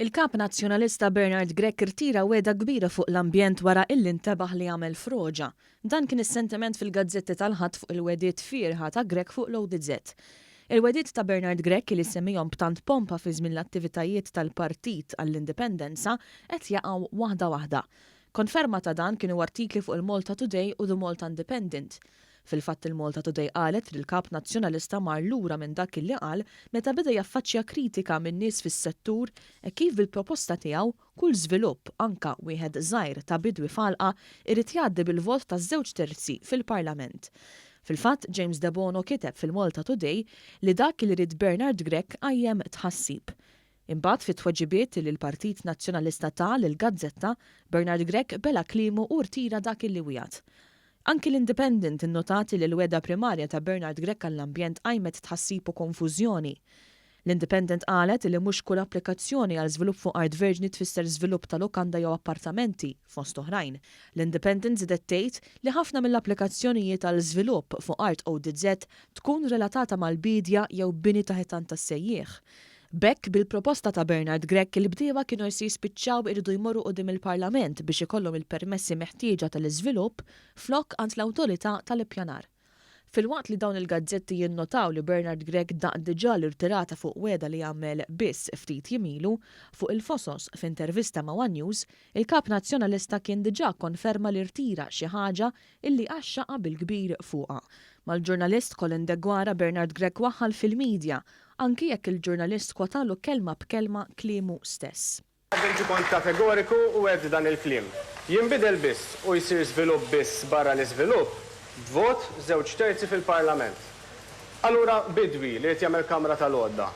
Il-Kap Nazzjonalista Bernard Grech irtira wegħda kbira fuq l-ambjent wara illi ntebaħ li għamel froġa. Dan kien is-sentiment fil-gazzetti tal-Ħadd fuq il-wegħdiet fierħa ta' Grech fuq l-ODZ. Il-wegħdiet ta' Bernard Grech li semmihom b'tant pompa fi żmien l-attivitajiet tal-Partit għall-Indipendenza qed jaqgħu waħda waħda. Konferma ta' dan kienu artikli fuq il-Malta Today u The Malta Independent. Fil-fatt il-Malta Today qalet li l-Kap Nazzjonalista mar lura minn dak illi qal meta beda jaffaċċja kritika minn nies fis-settur hekk kif bil-proposta tiegħu kull żvilupp, anka wieħed żgħir ta' bidwi f'għalqa, irid jgħaddi bil-vot ta' żewġ terzi fil-Parlament. Fil-fatt James Debono kiteb fil-Malta Today li dak li ried Bernard Grech qajjem tħassib. Imbagħad fit-tweġibiet li l-Partit Nazzjonalista ta lill-gazzetta, Bernard Grech bela' kliemu u rtira dak illi wiegħed. Anki l-Independent innotat li l-wegħda primarja ta' Bernard Grech għall-ambjent qajmet tħassib u konfużjoni. L-Independent qalet li mhux kull applikazzjoni għal żvilupp fuq art verġni tfisser żvilupp ta' lukanda jew appartamenti, fost oħrajn. L-Independent żiedet tgħid li ħafna mill-applikazzjonijiet għal żvilupp fuq art ODZ tkun relatata mal-biedja jew bini ta' ħitan tas-sejjieħ. B'hekk, bil-proposta ta' Bernard Grech, il-bdiewa kienu se jispiċċaw iridu jmorru quddiem il-Parlament biex ikollhom il-permessi meħtieġa tal-iżvilupp flok għand l-Awtorità tal-Ippjanar. Filwaqt li dawn il-gazzetti jinnotaw li Bernard Grech daq diġà l-irtirata fuq wegħda li għamel biss ftit jiem ilu, fuq il-Fosos f'intervista ma' one News, il-Kap Nazzjonalista kien diġà kkonferma li rtira xi ħaġa illi għaxxaqha bil-kbir fuqha. Mal-ġurnalist Colin Deguara Bernard Grech waħħal fil-media, anki jekk il-ġurnalist kwotalu kelma b'kelma kliemu stess. Inti kont kategoriku u għedt dan il-kliem. Jinbidel biss u jsir żvilupp biss barra l-iżvilupp b'vot żewġ terzi fil-Parlament. Allura bidwi li jrid jagħmel kamra tal-għodda,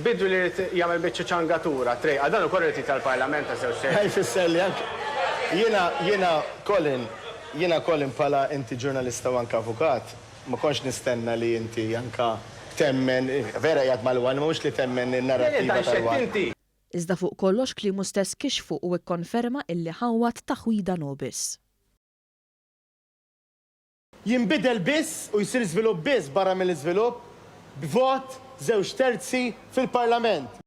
bidwi li jrid jagħmel biċċa ċangatura, trejqa, dan ukoll irid jitla' l-Parlament ta' żewġ terzi. Jfisser li anke jiena, jiena Colin, jiena Colin bħala inti ġurnalista u anke avukat, ma kontx nistenna li inti anke temmen, vera qiegħed mal-One, imma mhux li temmen in-narrattiva tal-One. Iżda fuq kollox kliemu stess kixfu u ikkonferma illi ħawwad taħwida nobis. Jinbidel biss u jsir żvilupp biss barra mill-iżvilupp b'vot żewġ terzi fil-Parlament.